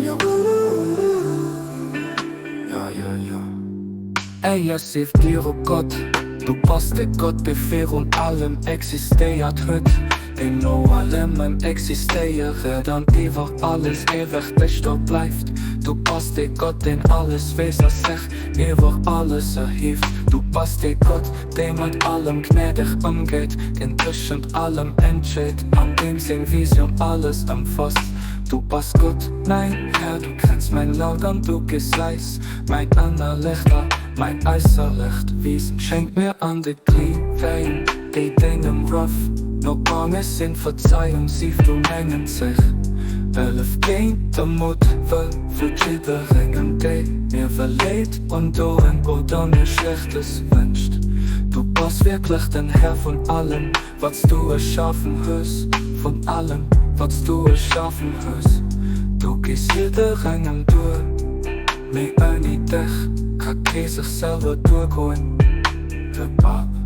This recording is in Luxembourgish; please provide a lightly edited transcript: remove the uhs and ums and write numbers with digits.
Ja, ja, ja. Éier sief dir, o Gott, du bass de Gott, dee virun allem existéiert huet, deen no allemem existéieret an iwwer alles éiweg bestoe bleift. Du bass de Gott, deen alles weess a sech iwwer alles erhieft. Du bass de Gott, dee mat allem gnädeg ëmgeet, deen tëschent allem entscheet an deem seng Visioun alles ëmfasst. Du bass Gott, mäin Här, du kenns mäin Laut an du gesäis Mäin ënnerlecht a mäin äusserlecht Wiesen. Schenk mir an de Gleewegen, déi dengem Ruff no gaange sinn, Verzeiung, sief du mengen Zich. Hëllef géint de Muttwëll vu jidderengem, dee mir wëll Leed undoen oder mir Schlechtes wënscht. Du bass wierklech den Här vun allem, wat s du erschafen hues, vun allem, wat s du erschafen hues. Du gees jidderengem duer, mee ouni dech ka kee sech selwer duergoen. De Papp.